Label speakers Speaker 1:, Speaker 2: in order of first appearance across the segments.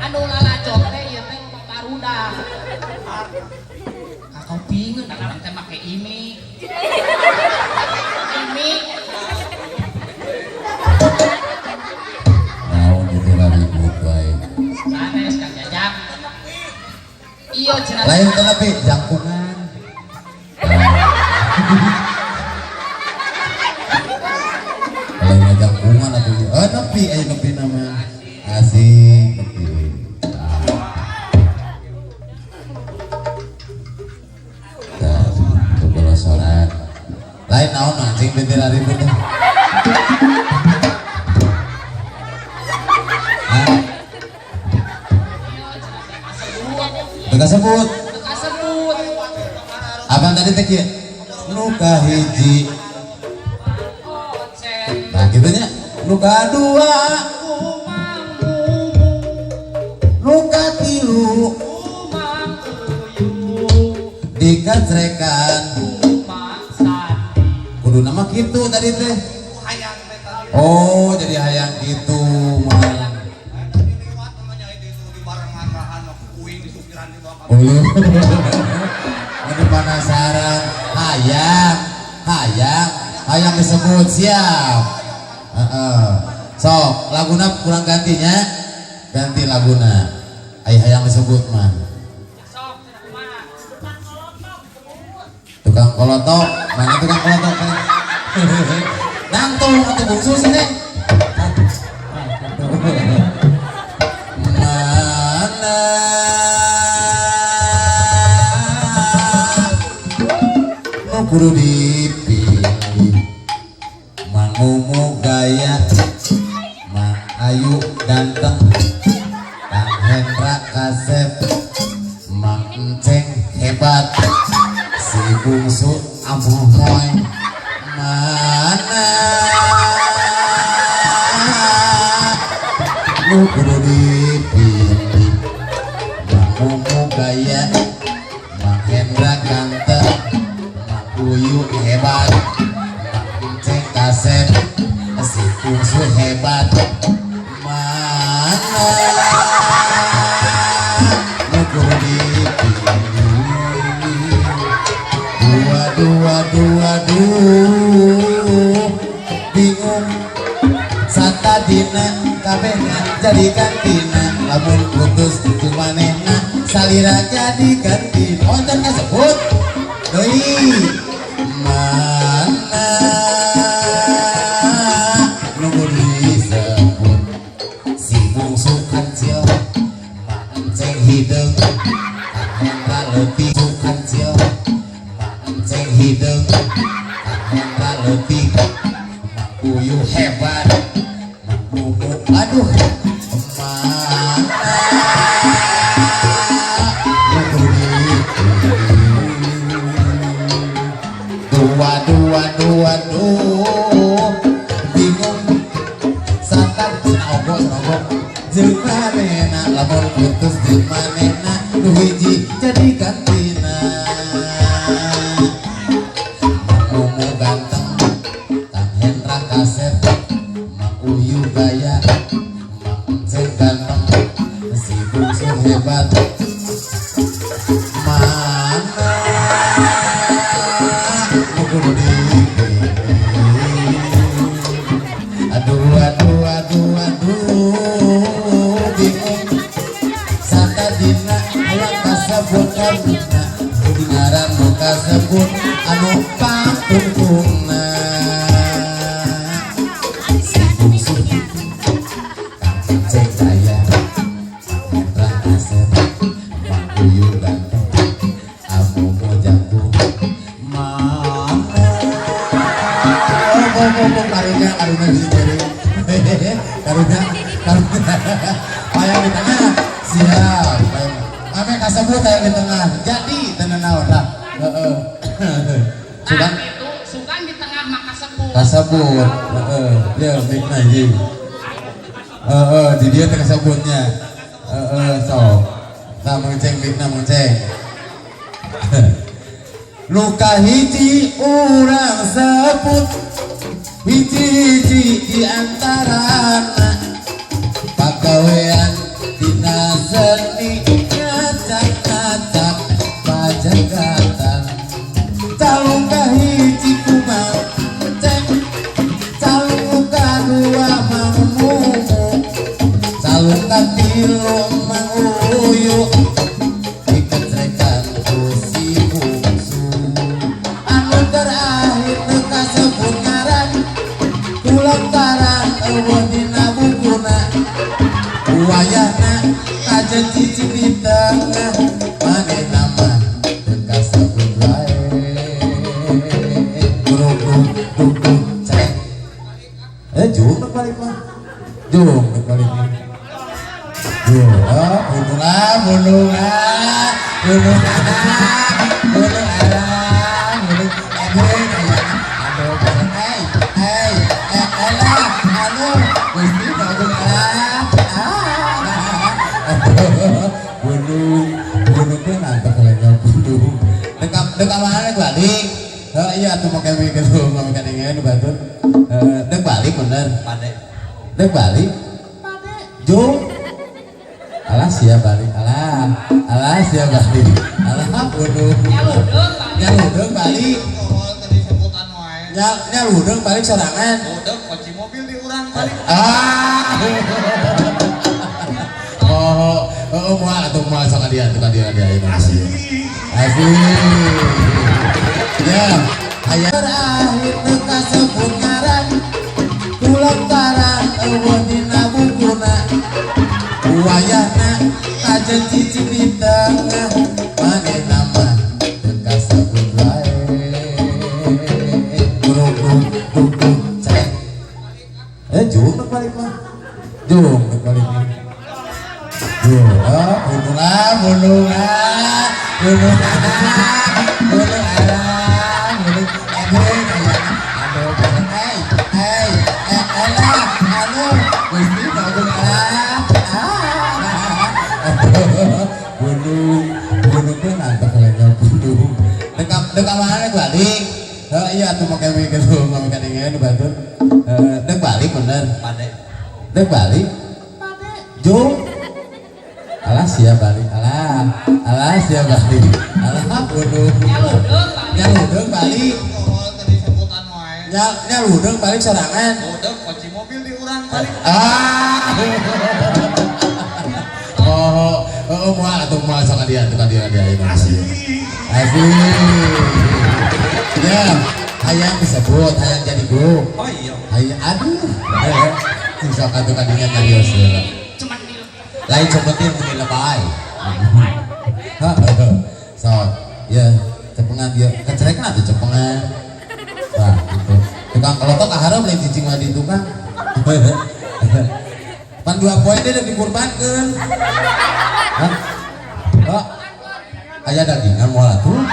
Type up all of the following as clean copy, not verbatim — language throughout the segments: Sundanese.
Speaker 1: Anu lalajok teh ieu teh loba barudak. Kakopingeun da urang teh make ini. Ini.
Speaker 2: Naon gitu lah ribut wae.
Speaker 1: Sanes Kang Jajang. Iya cenah.
Speaker 2: Lain teh nepi jangkungan. Lain jangkungan atuh. Oh nepi aya nepi nama. Asik nepi. Tah, bolosoran. Lain naon anjing bentera ribut teh. Hah? Teu kasebut.
Speaker 1: Teu kasebut.
Speaker 2: Abang tadi teh kieu. Luka hiji.
Speaker 1: Ocen.
Speaker 2: Nah gitu nya. Luka dua, luka tilu, dikecrekan. Kudu nama gitu tadi teh. Oh, jadi hayang gitu mah. Ini penasaran, hayang, hayang, hayang disebut siap. Sok, laguna kurang gantinya, ganti laguna. Ay hayang disebut mah. Tukang kolotok, mana tukang kolotok kan? Nangtung atau bungsu sih neng? Mana nu kudu dipilih, Mang Mumu gaya, Mang Ayu ganteng, Kang Hendra kasep, Mang Enceng hebat, si bungsu amoy. Mana nu kudu dipilih, Mang Mumu gaya, Mang Hendra ganteng, Mang Uyu hebat, Mang Enceng kasep, si bungsu hebat. Mana nu kudu dipilih, dua dua dua dua, bingung satadina kabehna jadi gantina, lamun putus jeung manehna salira jadi gantina. Oh can kasebut deui. Mana nu kudu disebut, si bungsu kancil, Mang Enceng hideung, Kang Hendra leutik kancil, Mang Enceng hideung, Kang Hendra leutik, Mang Uyu hebat, Mang Mumu aduh. Mana nu kudu dipilih, dua dua dua dua, bingung santan sinaogo sinaogo jeung manehna, lamun putus jeung manehna nu hiji jadi gantina. Mang Mumu ganteng, Kang Hendra kasep, Mang Uyu gaya, Mang Enceng ganteng, si bungsu hebat. Mana nu kudu dipilih, aduh aduh aduh aduh, bingung satadina hayang kasebut karena ngaran nu kasebut anu pangtungtungna, si bungsu Kang Enceng gaya, Mang Hendra kasep, Mang Uyu ganteng, Amumu jago. Mana oh, karunya karunya bisa jadi karunya karunya hayang di tengah siap, ame kasebut hayang di tengah jadi tenan naon lah. Heeh. Sugan
Speaker 1: Nah, itu sugan di tengah mah kasebut.
Speaker 2: Kasebut. Heeh, ya mikna hiji. Heeh, di dia teh kasebutnya. Heeh, sok. Tah mengceng mikna mengceng. Luka hiji urang sebut, hiji-hiji di antarana pagawean. Dung dung dung cek. Jung balik mah. Jung balik mah. Jung, oh, bunuh ah, bunuh ah, bunuh ah, bunuh ah, bunuh, aduh, aduh, alah, aduh, Gusti agung ah, ah, bunuh, bunuh teh nantep lagi bunuh. Dek mana balik? Oh iya tuh mau kami gitu, mau kami batur. Dek balik bener. Dek balik. Jung. Alah siap balik, alah, alah siap balik, alah bunuh. Nyaludeng balik. Nyaludeng balik sorangan.
Speaker 3: Udeng kunci mobil di urang balik.
Speaker 2: Ah. Oh, oh, moal atuh moal sok dia, tuh dia dia. Asik. Asik. Ya, aya terakhir nu kasebut ngaran kulantaran eueuh dina bukuna. Wayahna kajen cicing di tengah manehna mah teu kasebut wae. Dung dung dung dung cek. Jung balik mah. Jung balik mah. Jung, oh, bunuh ah, bunuh ah, bunuh ah, bunuh ah, bunuh, aduh, aduh, alah, aduh, Gusti agung ah, ah, bunuh, bunuh teh nantep lagi bunuh. Dek mana balik? Oh iya tuh mau kami gitu, mau kami batur. Dek balik bener. Dek balik. Jung. Alah siap balik, alah, alah siap balik, alah bunuh. Nyaludeng balik. Nyaludeng balik sorangan.
Speaker 3: Udeng kunci mobil di urang balik.
Speaker 2: Ah. Oh, oh, moal atuh moal sok dia, tuh dia dia. Asik. Asik. Ya, hayang disebut, hayang jadi guru.
Speaker 3: Oh iya.
Speaker 2: Hayang aduh. Sing sok atuh kadinya nyarios heula. Lain seperti meni lebay. So, ya cepengan ya kecerekan atuh cepengan. Nah, gitu. Tukang kelotok ahareup lain cicing mah di tukang. Pan 2 poe teh dikurbankeun. Hah? Oh. Aya dagingan moal atuh.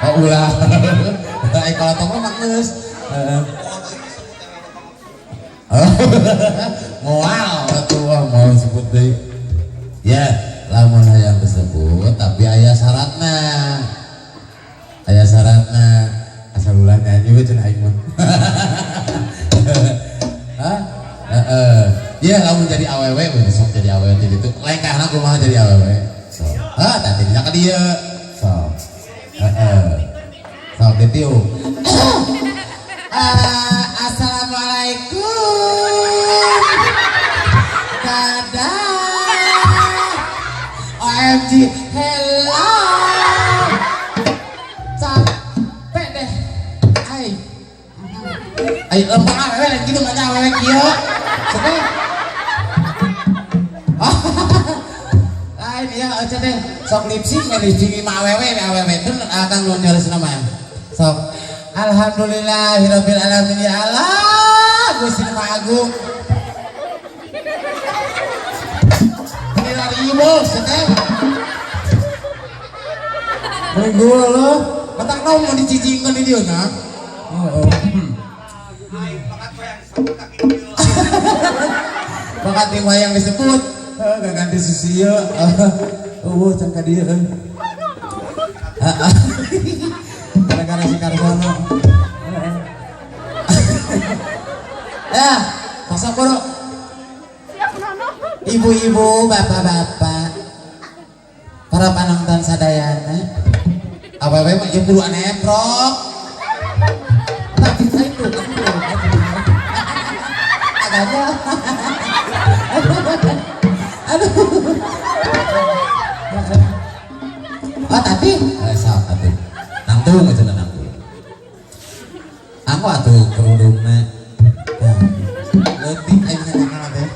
Speaker 2: Oh ulah. Ai kelotok mah geus. Heeh. Moal atuh mau sebut deui. Ya, lamun hayang disebut tapi aya syaratna. Aya syaratna. Asal ulah nyanyi we cenah aing mah. Hah? Heeh. Ya lamun jadi awewe we sok jadi awewe jadi itu lengkahna kumaha jadi awewe. Sok. Hah, tadi nya ka dieu. Sok. Heeh. Sok ditiup. Assalamualaikum. Dadah. OMG, hello. Capek deh. Ai. Ai lempang awewe lain kitu mah awewe kieu. Sedih. Lain ya aja deh. Sok lipsing lipsing mah awewe awewe teu akang nu nyeureusna mah. Sok alhamdulillahirabbil alamin ya Allah, Gusti Maha Agung. Ibu, seteh. Minggu lo, matak naon mau dicicingkeun di dieu nya. Heeh. Bakat di wayang disebut, heuh gaganti sisi ieu. Eueuh can ka dieu euy. Heeh. Gara-gara si Karsono. Ya, masa boro. Ibu-ibu, bapak-bapak, para panonton sadayana, awewe mah ieu kudu aneprok. Tapi saya tuh, agak. Aduh. Oh, tapi sok atuh. Nangtung cenah nangtung. Aku atuh kerudungna. Leutik aing nyangan teh.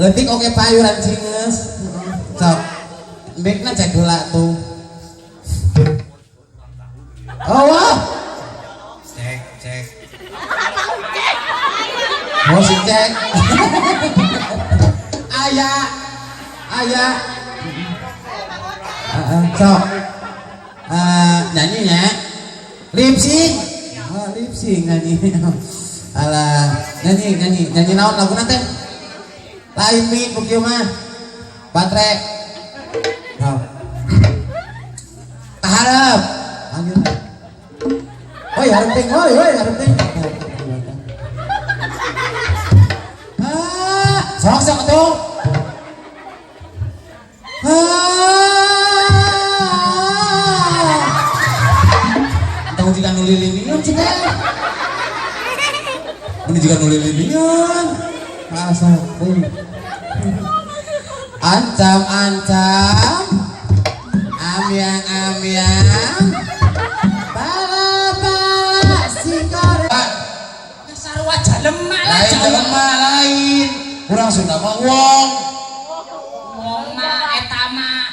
Speaker 2: Leutik oge payuran cingeus. Sok. Mbekna cek heula tuh. Oh, wah. Musik cek. Aya. Aya. Heeh, sok. Nyanyi nya. Lip sync. Oh, lip sync nyanyi. Alah, nyanyi nyanyi nyanyi naon laguna teh? Lain mic ku kieu mah. Batre. Sok. Kaharep. Lanjut. Woi, hareup ting, woi, woi, hareup ting. Ah, sok sok atuh. Ah. Entong jika nu lilinian cenah. Ini juga nu lilinian. Asa deui. Ancam-ancam. Amyang-amyang. Bala-bala si korek.
Speaker 1: Sarua jelema lah.
Speaker 2: Lain jelema lain. Urang Sunda mah wong.
Speaker 1: Wong mah eta mah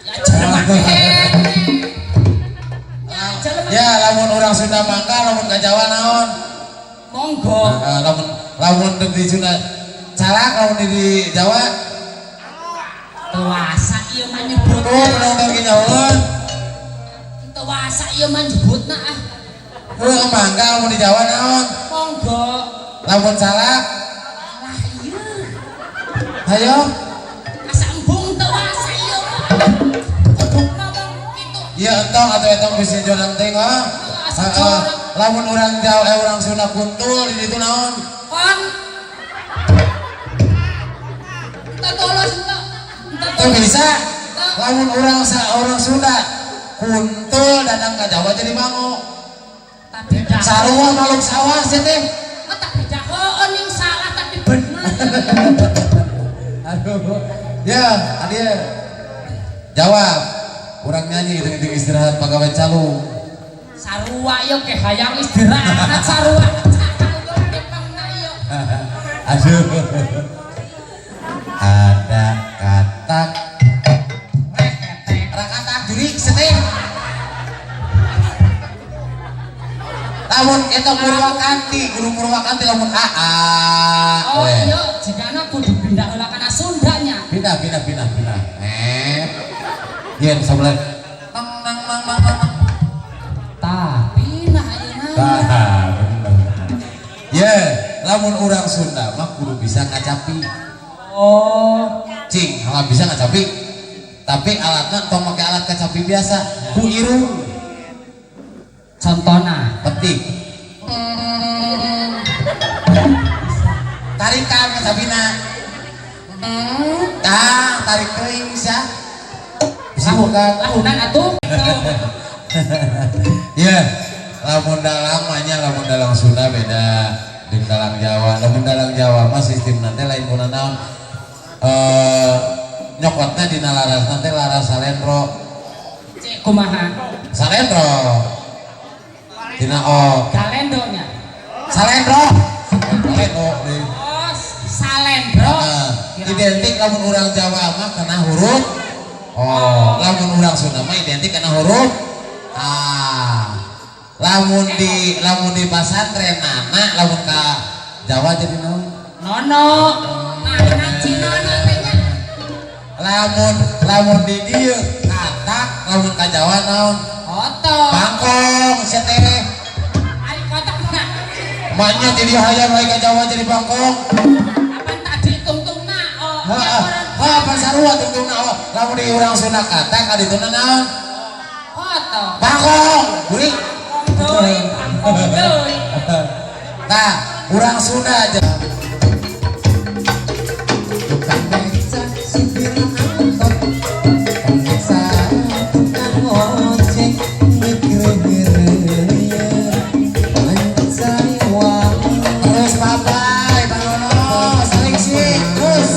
Speaker 1: ya jelema keneh. Ya jelema.
Speaker 2: Ya lamun urang Sunda mangga lamun ka Jawa naon?
Speaker 1: Monggo.
Speaker 2: Heeh, lamun lamun di Sunda calak lamun di Jawa
Speaker 1: Teu wasa ieu mah nyebutna.
Speaker 2: Tuh penonton ki nyaun.
Speaker 1: Teu wasa ieu mah nyebutna ah.
Speaker 2: Heuh mangga lamun di Jawa naon?
Speaker 1: Monggo.
Speaker 2: Lamun calak
Speaker 1: Alah ieu.
Speaker 2: hayo.
Speaker 1: Asa embung teu wasa ieu mah. Ngomong kitu.
Speaker 2: Ieu entong atuh entong bisi jodan teuing oh.
Speaker 1: Asa
Speaker 2: Heeh.
Speaker 1: jorang.
Speaker 2: Lamun urang Jawa urang Sunda kuntul di ditu naon?
Speaker 1: Kon. Teu tolos teu.
Speaker 2: Teu bisa. Lamun urang orang Sunda kuntul datang ka Jawa jadi bango.
Speaker 1: Tapi dah.
Speaker 2: Sarua makhluk sawah sih teh.
Speaker 1: Oh, tapi dah oh ning salah tapi bener.
Speaker 2: Aduh. Ya, adi jawab. Kurang nyanyi itu istirahat pagawe calung.
Speaker 1: Sarua ieu ke hayang istirahat sarua.
Speaker 2: Aduh. Ada katak rakatak jurik seteh. Lamun eta Purwakanti, guru Purwakanti lamun AA.
Speaker 1: Oh iya, jikana kudu pindah heula kana Sundanya.
Speaker 2: Pindah, pindah, pindah, pindah. Yen sebelah. Nang nang nang nang nang.
Speaker 1: Tah, pindah ayeuna.
Speaker 2: Tah, bener. Ye, lamun urang Sunda mah kudu bisa ngacapi.
Speaker 1: Oh,
Speaker 2: Cing, halah bisa ngacapi. Tapi alatna tong make alat kacapi biasa, ku irung
Speaker 1: contona.
Speaker 2: Petik. Tarikan kacapina. Tah, tarik teuing sia. Bisa bukan?
Speaker 1: Lahunan atuh.
Speaker 2: Ya, lamun dalang mah nya lamun dalang Sunda beda jeung dalang Jawa. Lamun dalang Jawa mah sistem nanti lain kuna naon. Nyokotna dina laras nanti laras salendro.
Speaker 1: Cek kumaha?
Speaker 2: Salendro. Dina o.
Speaker 1: Kalendonya.
Speaker 2: Salendro. Salendro deui.
Speaker 1: Oh, salendro.
Speaker 2: Heeh. Identik lamun urang Jawa mah kana huruf oh, lamun urang Sunda mah identik kana huruf A. Lamun di pasantren nana lamun ka Jawa jadi naon?
Speaker 1: Nono. Nah, Cinono teh nya.
Speaker 2: Lamun lamun di dieu katak lamun ka Jawa naon?
Speaker 1: Kotok.
Speaker 2: Bangkong sia teh.
Speaker 1: Ari kotok mah.
Speaker 2: Maknya jadi hayang lain ka Jawa jadi bangkong.
Speaker 1: Apan tadi tungtungna oh.
Speaker 2: Heeh. Heuh, pan sarua tungtungna oh. Lamun di urang Sunda katak ka dituna naon?
Speaker 1: Kotok.
Speaker 2: Bangkong. Geuring.
Speaker 1: Deui, bangkong deui.
Speaker 2: Nah, urang Sunda aja.
Speaker 3: Tukang becak, supir angkot, pemeksa, tukang ojek, ngegreh-greh, mencari uang.
Speaker 2: Terus babai, Bang Nono, saling sih, terus.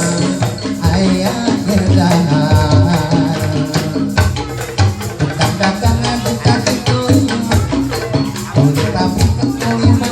Speaker 3: Ayah berdahar. Tukang dagang di kaki lima, beli pabrik kaki lima,